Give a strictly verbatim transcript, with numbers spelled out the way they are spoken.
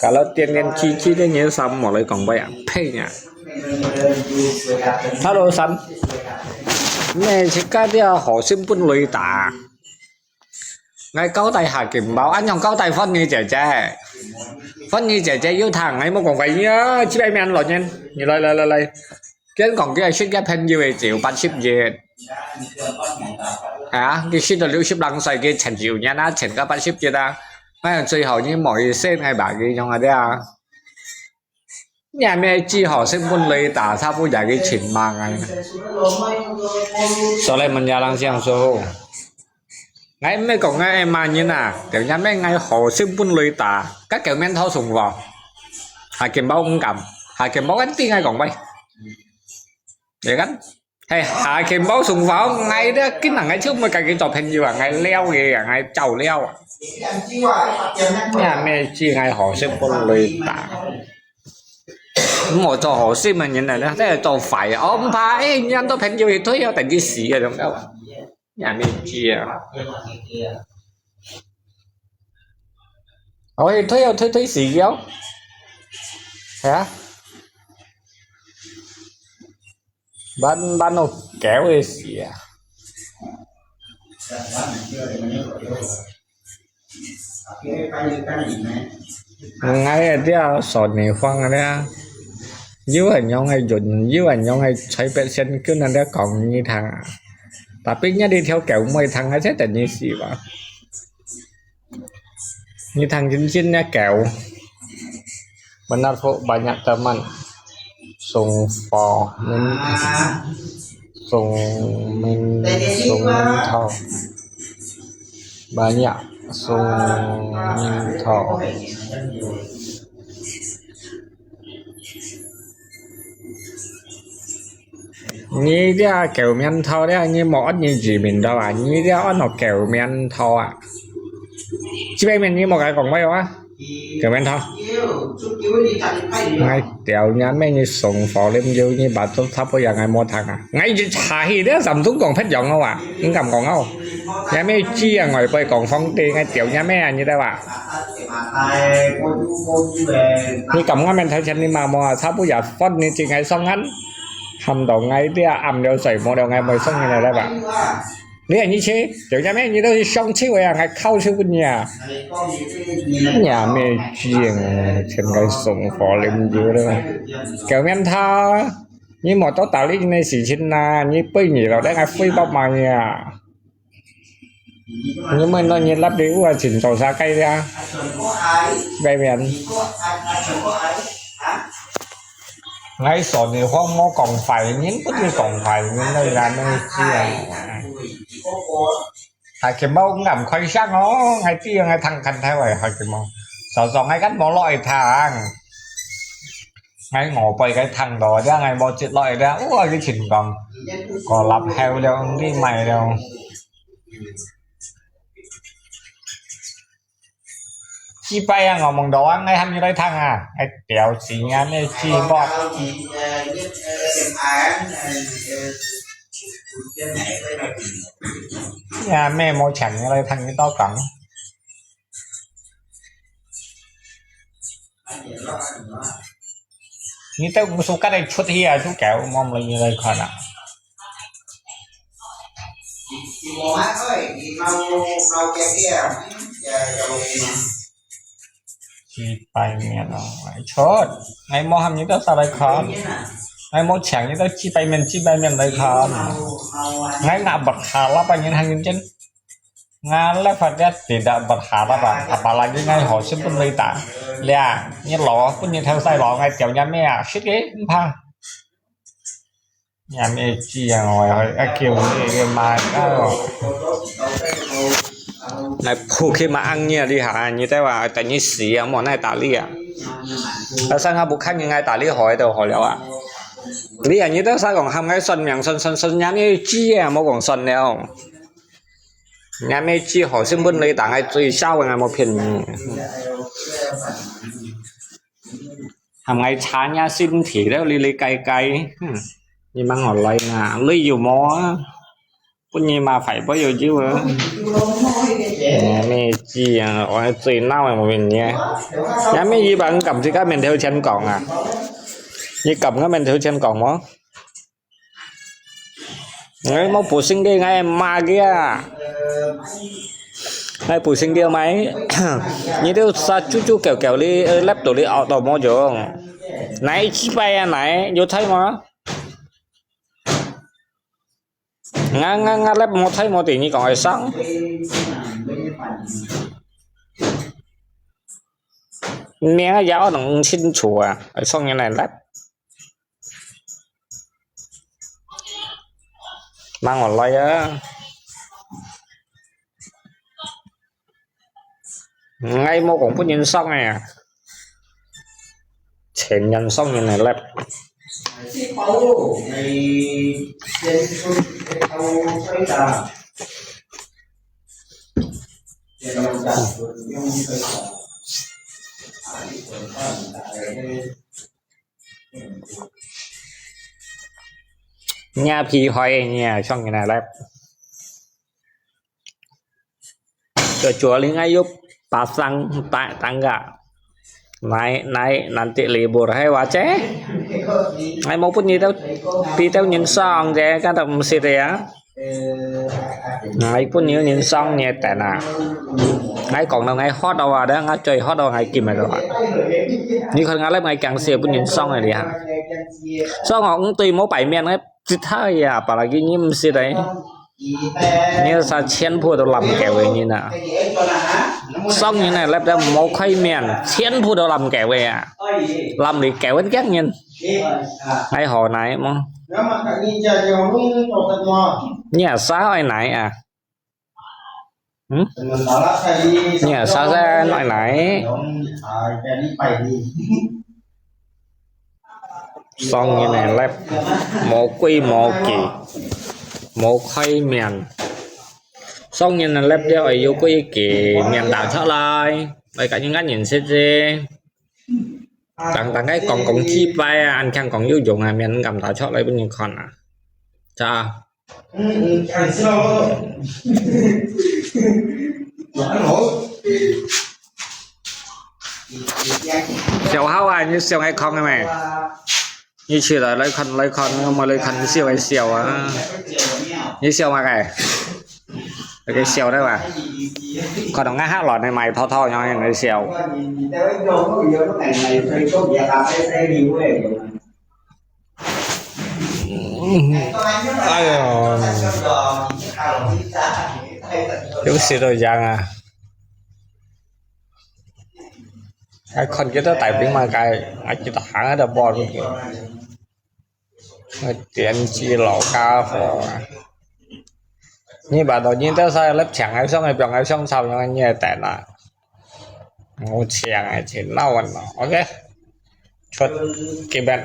Kalau天天去去的，你三毛来讲吧呀，呸呀！Hello，三，你自家的好心分雷打。 𠊎交代下金包，恁樣交代芬妮姐姐。芬妮姐姐有聽，𠊎無講話呀，幾百面老人，你來來來來，跟講佢係識个朋友个，只有八十日。啊，佢識到六十零歲，佢前九年啊，前个八十日啊，哎呀，最後你無意思，𠊎把佢用啊啲啊。 你還沒記好，先分雷打，差不多也去請罵啊。所以問人家人想說，𠊎毋係講𠊎愛罵人啊，但係也毋係𠊎好心分雷打，該狗面頭送我，下金包毋敢，下金包一定愛講喂。你看， 係，下期無送花，𠊎這今日𠊎就毋會佮佢做朋友啊，𠊎了个啊，𠊎走了啊。也毋係知𠊎好心分雷打，毋好做好心个人來了，這做壞啊，哦，毋怕，誒，你恁多朋友一堆，要等佢死个，懂了吧？也毋係知啊。哦，一堆要推推死了，係啊。 Ban ban ô kéo đi xìa. Ngay ở đây sổ này khoan ở đây. Yú ảnh nhóm hay dùn, yú ảnh nhóm hay chạy bẹt sen cứ năn đây còn như thằng à. Tapi nhá đi theo kéo môi thằng hay chết tận như xì vậy. Ni thang cincin ya kéo. Benar kok banyak teman. Sung fo min sung min sung min thao. Banyak sung min thao. Ni dia kéo miên thao dia, ni mò ớt ni jì mìn đó à, ni dia ớt nó kéo miên thao à. Chỉ biết miên ni mò cái còn quay à. Kéo miên thao. Ngay tiểu nhà mẹ ni sống phó liêm dư ni bà tốt thắp bây giờ ngay mò thằng à. Ngay chỉ thả hi dia, dám tung còn phép dòng không à. Không cảm còn không. Nhà mẹ chi à, ngoài quay còn phong tê ngay tiểu nhà mẹ à, như thế à. Ni cảm ơn mình thấy chân ni mà mò, thắp bây giờ phone ni chỉ ngay xong ngắn. Hâm đầu ngay dia, ám điều sởi mò điều ngay mới xong như này đấy bà. Ni anh như thế, kiểu nhà mẹ như đâu thì xong chứ vậy à, ngay khâu chứ quên nhà. Nhà mẹ chiêng, chân ngay sống phó liêm dư đó. Kéo miên thao, ni mò tốt tao lý này xỉ chân na, ni bơi nhỉ đâu đấy ngay phui bắp mà nhà. Ni mò nó ni lắp đi ua chỉnh sổ xa cây dia. Vậy miên. Ngay sổ ni khoang mò còn phải, ni bớt ni còn phải, ni nơi là nơi chia. Hai cái mâu ngắm khỏi sáng ó, ngay ti ngay thằng khăn thái vậy hai cái mâu. Sổ sổ ngay cắt mò lọi thang. Ngay ngõ bơi cái thằng đó, dia ngay mò chết lọi dia, ua cái chỉnh còn. Có lặp heo đâu, đi mày đâu. Chi pai à, ngõ mông đó, ngay hâm như đây thang à. Ngay tiểu xí nha, mẹ chi bọt. Nhà mẹ mô chẳng như đây thang như tao cắn. Ni tao cũng suka đây chút hi à, chú kéo mong là như đây khỏi nè. Chi pai miên à, chốt. Ngay mô hâm như tao sao đây khỏi. Ngay mô chẳng như tao chi pai miên, chi pai miên đây khỏi. Ngay ngạ bật hà lắm anh, hăng chân. Nga lẽ phải biết thì đã bật hà đó bà, à, bà là cái ngay họ xin bún lì ta. Lẹ, như lò, bún như theo sai lò, ngay tiểu nhà mẹ à, shit cái, không pha. Nhà mẹ chi à, ngồi hỏi, à, kiểu như cái mà, à, này, phù khi mà ăn nha đi hả, như thế mà, tại như xí à, món này ta lì à. Là sao ngà bù khăn như ngay ta lì hỏi đâu hỏi lẹo à. Lì à, như thế sao còn hâm ngay xuân miệng, xuân, xuân, xuân, nhà mẹ chi à, mô còn xuân lẹo. Nhà mẹ chi họ xin bún lì ta ngay chui sao ngay mô phiền. Hâm ngay chá nhà xin thì đó lì lì cay cay. Ni mang ngọt lây nà, lì dù mô á. Bún ni mà phải bó dù chứ á. 你咩知啊？我最鬧个無明呢。你咩一般敢自家面頭前講啊？你敢个面頭前講無？哎，無不信个，哎，罵个啊！哎，不信个，mai，你都殺豬豬狗狗哩，呃，laptop哩，拗到無用。哪一擺啊，哪有睇無？ Nga, nga, nga lep mo thai mo ti ni kong ai sang. Nè ya o nang chin chu a, ai song ni nai lep. Mang online a. Ngai mo kong pun yin song a. Chen yan song ni nai lep. Nya phi hoi nya song ni nai lep. Cuacuali ngai yu pasang ta tangga. Nai, nai, nanti libur hai wace. Ngai mau pun ni tau, pi tau nyin song je, kan tau mesti ya. Ngai pun ni nyin song ni tena. Ngai kong nau ngai hot awa da, ngai cuy hot awa ngai kim awa. Ni khon ngai lep ngai kiang sia pun nyin song ni ha. Song ong tui mau pai mian ngai Cita ya, apalagi ni mesti dai. Ni sa 全部都濫狗个人啊。Song ni nai lep da mau khai mian, 全部都濫狗个啊。Lam li狗个gang人。Ai ho nai mo. Ni sa ai nai a. Hmm? Nya sa sa nai nai. Song ni nai lep, mau kui mau ki, mau khai mian. Song ni nai lep dia ai yu kui ki mian đào thoát lai. Ai ka ni ngan yin se je. Tang tang cái kong kong chi pai a, ăn khang kong yu dùng a, mian ngam đào thoát lai pun ni khon a. Cha. Siu hau a, ni siu ngai khong a me. Ni chi lai lai khon lai khon, ma lai khon siu ai siu a. Ni siu ma kai. Cái siu đấy ba. Khon dong ngai hak lon nai mai tho tho nyo nai siu. Ai yo. Yu siu dau yang a. Ai khon ki tau tai ping ma kai, ai ki tau hang a da bon. Ai tian chi lo ka fo. Ni ba do ni tau sa lep chang ai song ai piang ai song sao yang ni ai tai na. Ngô Chiang ai chi nau an lo. Ok. Chuột kì bẹt.